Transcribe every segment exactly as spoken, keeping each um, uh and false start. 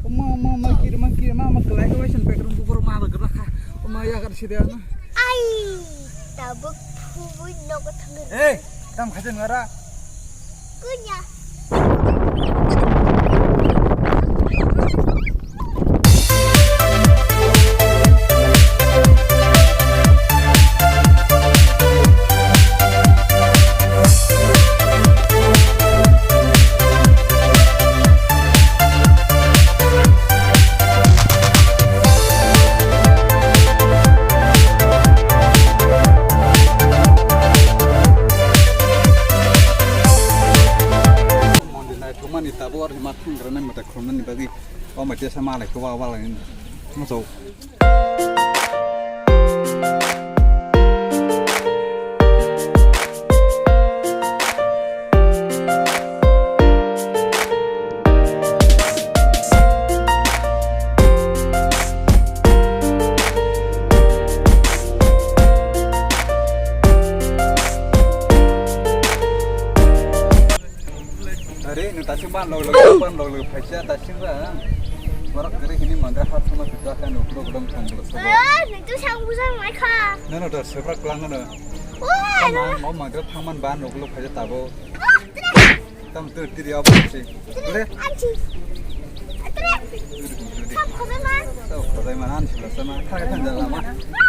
Ma, ma, ma, kiri, ma, kiri, ma, ma, kelai, kelai, sen, pekron, kukur, ma, ma, kira, kha, ma, ya, kar, sida, na. Ai, tabuk, phui, nogo, thangir. Hey, tam khajan ngara. Kunya. Mondir naithokmani tabuk oro hima thangkra nai mwtai khulumnani bagwi o mai tesa malai khe wa wa lai muchung. Are, no, tasing ban log log, ban log log, phaisa, tasing ba. Borok kere hini mandra hat sama pita kan, ukrok dom kan, ukrok sama. Eh, nang tu sang busa mai kha. No, no, tar sebrak klang no. Wah, sama, no. Mau mandra thaman ban log log phaisa tabo. Wah, tere. Tam tu tiri apa sih? Tere. Anchi. Tere. Sam khosai ma. Sam khosai ma, anchi lah sama. Kha kha jalan ma. Wah.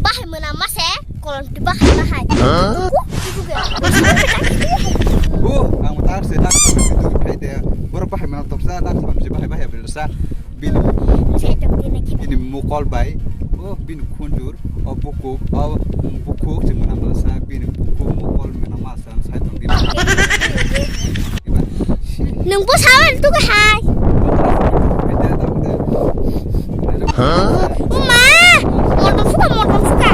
Bahai mwnama se kolom twi bahai bahai. Huh? Kuku, kuku ke. Oh, ang tak se tak se tu khai de. Bor bahai mwnam toksa tak se bahai bahai belsa. Bini, bini mukol bai, oh, bini khunjur, oh, bukuk, oh, bukuk, si mwnam sa, bini bukuk, mukol, mwnam sa, sai tong di. Nung bo sawan tu ke hai. Huh? Ma, motor suka, motor suka.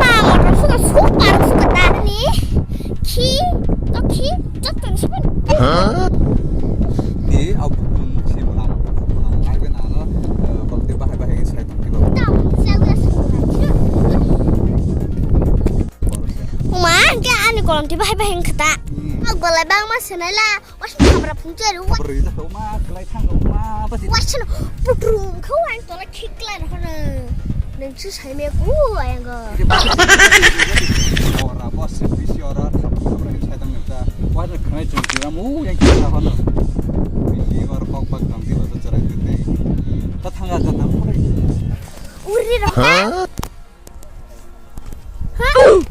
Ma, motor suka, suka, suka tani. Khi, to khi, to tani siapa? Huh? Di, au bukuk, si mwnam, mwnam, ai ben ano, eh, bang te bahai bahai sai. Uma, hingke ani kolom twi bahai bahai wngkha ta. Hmm. O golai bangma swnai la, waisa khabra phungche ru. Khabra rijak kha, uma, kwlai thang kha, uma, basi. Waisa no putrum kha, ang tola khiklai rw hono. Nung chu sai me ku, ayang go. Ora, bos, bisi ora, khabra sai tang nang ta. Waisa khanai chung tiram, u, yang kita hono. Bisi ora kok bak tang di, basa cherai tete. Ta thanga ka nang. Uri rok. Huh? Huh?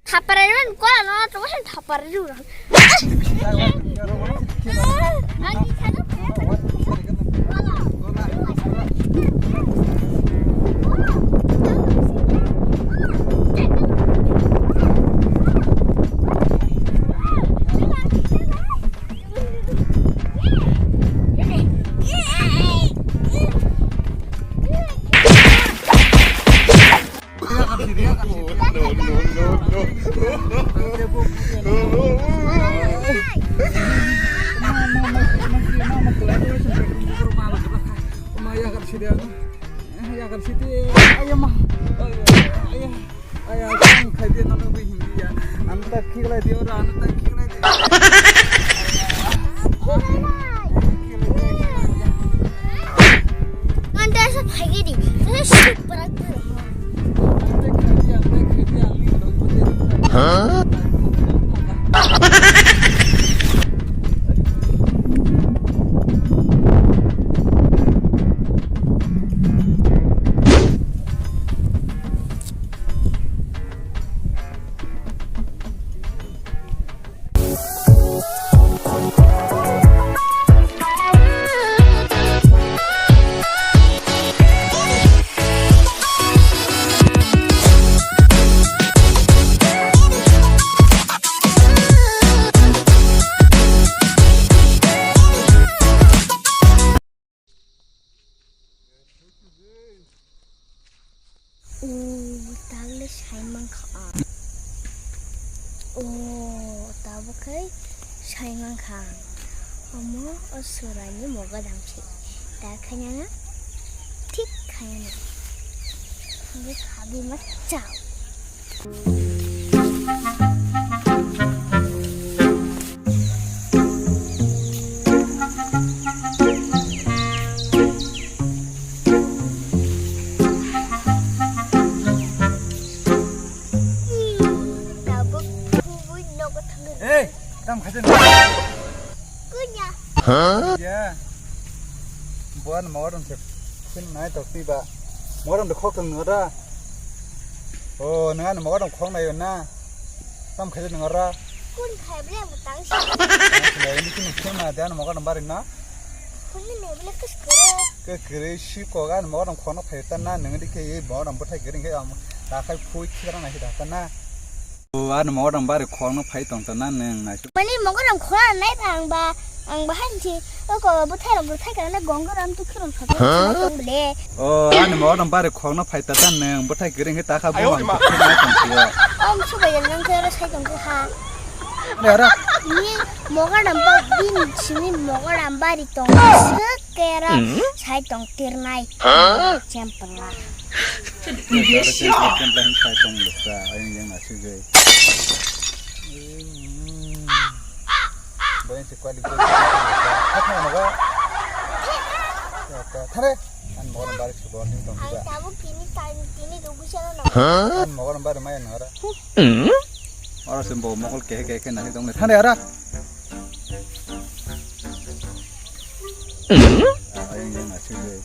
Thapar ri rw, kola no, to waisa thapar ri rw. O, tabuk le sai mankha. O, tabuk khai sai mankha. Omo o suraini mogodam se. Ta khainano thik khainano. Omo khabi ma chao. Tabuk kubui nogo thangwi. Ei, tam khaijak. Kunya. Ya. Buan morom se. Kun nai tok ti ba. Morom de khok tong nora. O, nang ani morom khok nai na. Tam khaijak nora. Kun khai ble mo tang si. Nai ni kun khok na dan morom bari na. Kun ni ne ble kus kere. Ke kere si ko gan morom khok na phai ta na nang di ke ye morom bthai kere ke am. Ta khai phui khira na hi da ta na. O, ani mogodam bari khorokno phai tongtana nwng naisuk. Mani mogodam khorokno nai ba ang ba, ang ba hai si, o ko bwthai rok bwthai kana gong goram tu khirom sa tong bole. O, ani mogodam bari khorokno phai tata nwng bwthai kwrwi khe takha bo ang nai tong sio. Om subai nang khe ro sai tong khe ha. Ani ora. Ni mogodam ba bin sini mogodam bari tong sik kera sai tong tirnai. Chempla. Chempla hin sai tong bwsa, ayang yang naisuk jai. Boyan si kwali kwali. Thare. An mogodam bari subo ning tong ba. Tabuk tini tani tini dugu sana na. An mogodam bari maya nara. Ora se bo mokol kehe kehe nahi tong le. Thare ara. Ayang yang naisuk jai.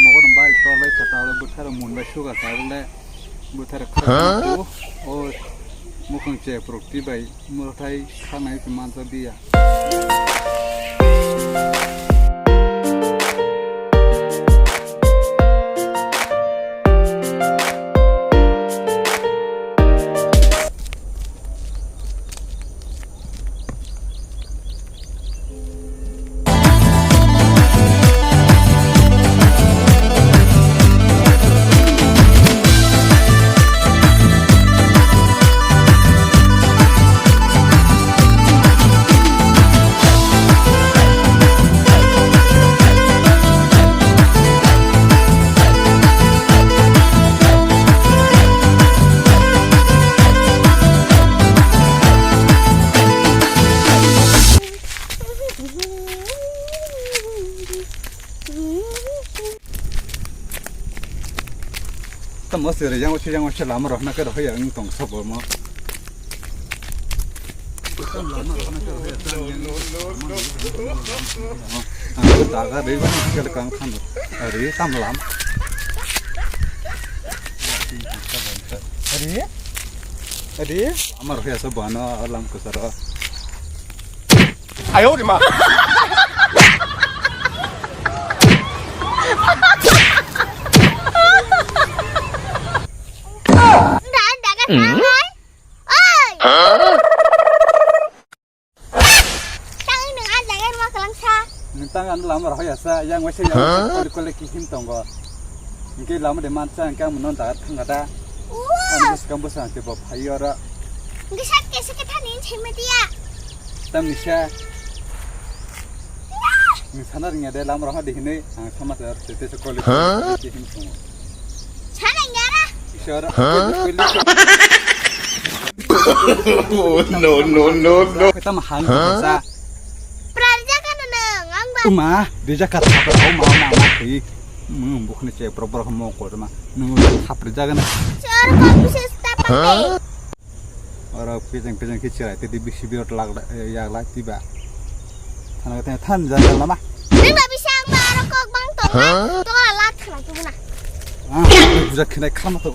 Mogodam bai tor bai kha ta le bwtharo mun bai suga ta le bwtharo kha o mukhang che prokti bai mwtai kha nai mansa biya. Tamo sere yang uchi yang uchi lama rohna ke rohya ang tong sobo mo. Ang ko daga dei ba ke kang than. Ari tam lam. Ari. Ari. Ama rohya sobo no lam ko saro. Ayo, di ma. Nda, nda, ka, hmm? Oi! Tang nung a jaga ruma kalang sa. Nung tang ano lama rohya sa, yang waisa yang kole kole kihim tongo. Hingke lama de mansa hingke ang mono dagat thangkha da. Ani bwskang bwsang te bo phai oro. Hingke sak kesa khe thani hingke media. Tam ni sa. Ni sana ringya de lama roha de hinui ang sama te te se kole kole him sungo. Sana nggara. Sir, no, no, no, no. Kita mahal sa. Praja kan nang ang ba. Uma, dia jaga apa? Uma, uma, uma. Mung bukan cek pro pro mau kau sama. Nung hapri jaga na. Sir, kau bisa stop. Oro pejeng pejeng khe chwrai twi bisi birot lak yak lai twi ba. Thana twi than jan jan lama. Nang ba bisa ang ba aro kok bang tong na. Tong la lak thana tu na. Ah, bujak khinai khama to.